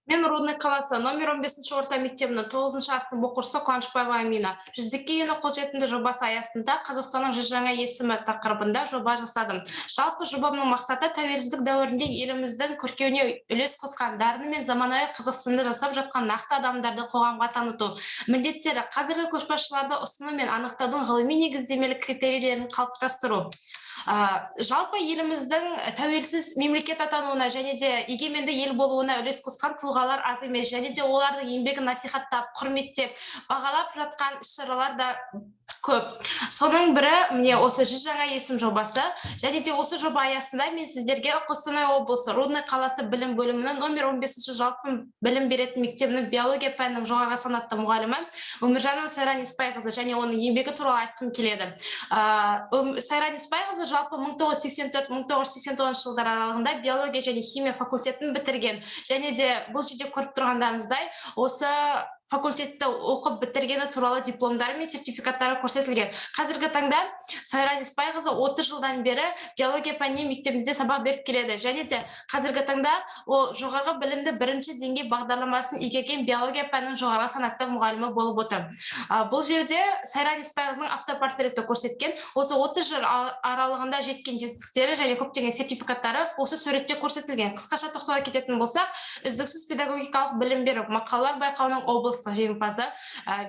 Мен Рудный қаласы номер 15 орта мектебінің 9 А сынып оқушысы Қуанышбаева Амина. «Жүздікке ену қолжетімді» жобасы аясында «Қазақстанның 100 жаңа есімі» тақырыбында жоба жасадым. Жалпы, жобамның мақсаты тәуелсіздік дәуірінде еліміздің көркеюіне үлес қосқан, дарыны мен заманауи Қазақстанды жасап жатқан нақты адамдарды қоғамға таныту. Міндеттері: қазіргі көшбасшыларды ұсыну мен анықтаудың ғылыми негіздемелік критерийлерін қалыптастыру. Жалпы, еліміздің тәуелсіз мемлекет атануына және де егеменді ел болуына үлес қосқан тұлғалар аз емес және де олардың еңбегін насихаттап, құрметтеп, бағалап жатқан іс шаралар да көп. Соның бірі, міне, осы «100 жаңа есім» жобасы. Және де осы жоба аясында мен сіздерге Қостанай облысы, Рудный қаласы білім бөлімінің номер 15 жалпы білім беретін мектебінің биология пәнінің жоғарғы санатты мұғалімі Өміржанова Сайран Еспайқызы және оның еңбегі туралы айтқым келеді. Сайран Еспайқызы жалпы 1984-1989 жылдар аралығында биология және химия факультетін бітірген және де бұл жерде көріп тұрғандарыңыздай, осы факультетті оқып бітіргені туралы дипломдары мен сертификаттары көрсетілген. Қазіргі таңда Сайран Еспайқызы 30 жылдан бері биология пәнінен мектебімізде сабақ беріп келеді және де қазіргі таңда ол жоғарғы білімді бірінші деңгей бағдарламасын игерген биология пәнінің жоғарғы санатты мұғалімі болып отыр. Бұл жерде Сайран Еспайқызының автопортреті көрсеткен. Осы 30 жыл аралығында жеткен жетістіктері және көптеген сертификаттары осы суретте көрсетілген. Қысқаша тоқтала кететін болсақ, үздіксіз педагогикалық білім беру мақалалар байқауының облыстық жеңімпазы,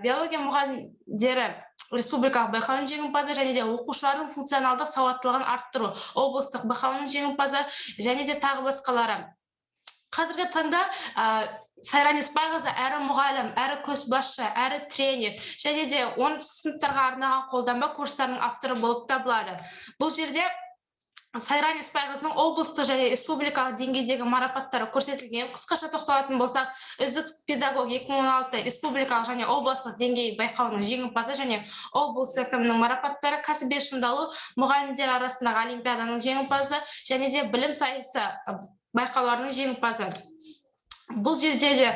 биология мұғалімдері республикалық байқауының жеңімпазы және де оқушылардың функционалдық сауаттылығын арттыру облыстық байқауының жеңімпазы және де тағы басқалары. Қазіргі таңда Сайран Еспайқызы әрі мұғалім, әрі көшбасшы, әрі тренер және де 10 сыныптарға арналған қолданба курстарының авторы болып табылады. Бұл жерде Сайран Еспайқызының облыстық және республикалық деңгейдегі марапаттары көрсетілген. Қысқаша тоқталатын болсақ, үздік педагог 2016 республикалық және облыстық деңгей байқауының жеңімпазы және облыс әкімінің марапаттары, кәсіби шыңдалу мұғалімдер арасындағы олимпиаданың жеңімпазы және де білім сайысы байқауларының жеңімпазы. Бұл жерде де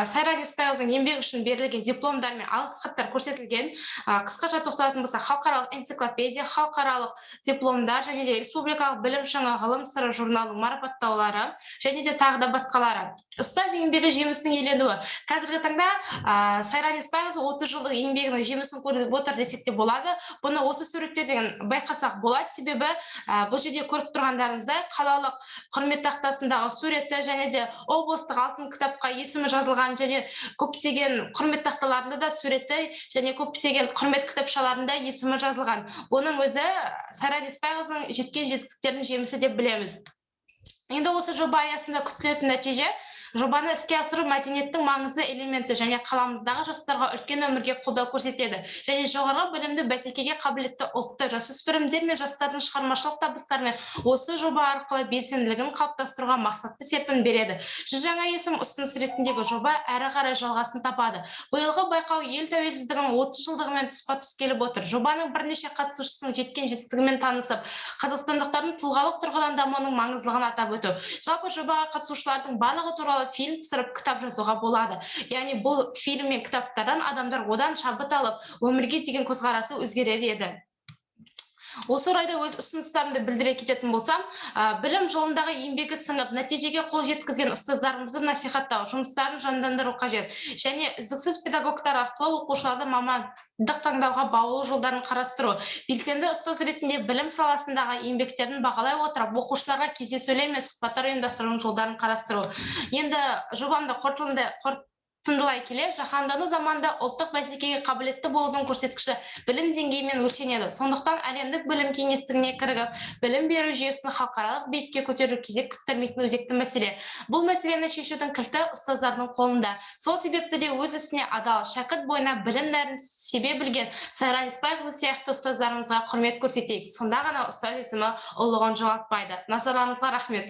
Сайран Еспайқызының еңбегі үшін берілген дипломдар мен алғыс хаттар көрсетілген. Қысқаша тоқталатын болсақ, халықаралық энциклопедия, халықаралық дипломдар және де республикалық «Білім шыңы» ғылым сыры журналының марапаттаулары және де тағы да басқалары. Ұстаз еңбегі жемісінің еленуі. Қазіргі таңда Сайран Еспайқызы 30 жылдық еңбегінің жемісін көріп отыр десек те болады. Бұны осы суреттерден байқасақ болады, себебі бұл жерде көріп тұрғандарыңыздай, қалалық құрмет тақтасындағы суреті және де облыстық алтын кітапқа есімі жазылған және көптеген құрмет тақталарында да суреті және көптеген құрмет кітапшаларында есімі жазылған. Бұның өзі Сайран Еспайқызының жеткен жетістіктерінің жемісі деп білеміз. Енді осы жоба аясында күтілетін нәтиже: жобаны іске асыру мәдениеттің маңызды элементі және қаламыздағы жастарға үлкен өмірге қолдау көрсетеді және жоғарғы білімді, бәсекеге қабілетті ұлтты жасөспірімдер мен жастардың шығармашылық табыстары мен осы жоба арқылы белсенділігін қалыптастыруға мақсатты серпін береді. «100 жаңа есім» ұсыныс ретіндегі жоба әрі қарай жалғасын табады. Биылғы байқау ел тәуелсіздігінің 30 жылдығымен тұспа тұс келіп отыр. Жобаның бірнеше қатысушысының жеткен жетістігімен танысып, қазақстандықтардың тұлғалық тұрғыдан дамуының маңыздылығын атап өту. Жалпы, жобаға қатысушылардың барлығы туралы фильм түсіріп, кітап жазуға болады. Яғни бұл фильм мен кітаптардан адамдар одан шабыт алып, өмірге деген көзқарасы өзгерер еді. Осы орайда өз ұсыныстарымды білдіре кететін болсам, білім жолындағы еңбегі сіңіп, нәтижеге қол жеткізген ұстаздарымызды насихаттау жұмыстарын жандандыру қажет және үздіксіз педагогтар арқылы оқушыларды мамандық таңдауға баулу жолдарын қарастыру, белсенді ұстаз ретінде білім саласындағы еңбектерін бағалай отырып, оқушыларға кездесулер мен сұхбаттар ұйымдастырудың жолдарын қарастыру. Енді жобамды қорытындылай келе, жаһандану заманында ұлттық бәсекеге қабілетті болудың көрсеткіші білім деңгейімен өлшенеді. Сондықтан әлемдік білім кеңістігіне кірігіп, білім беру жүйесін халықаралық биікке көтеру кезек күттірмейтін өзекті мәселе. Бұл мәселені шешудің кілті ұстаздардың қолында. Сол себепті де өз ісіне адал, шәкірт бойына білім нәрін себе білген Сайран Еспайқызы сияқты ұстаздарымызға құрмет көрсетейік. Сонда ғана ұстаз есімі ұлылығын жоғалтпайды. Назарларыңызға рахмет.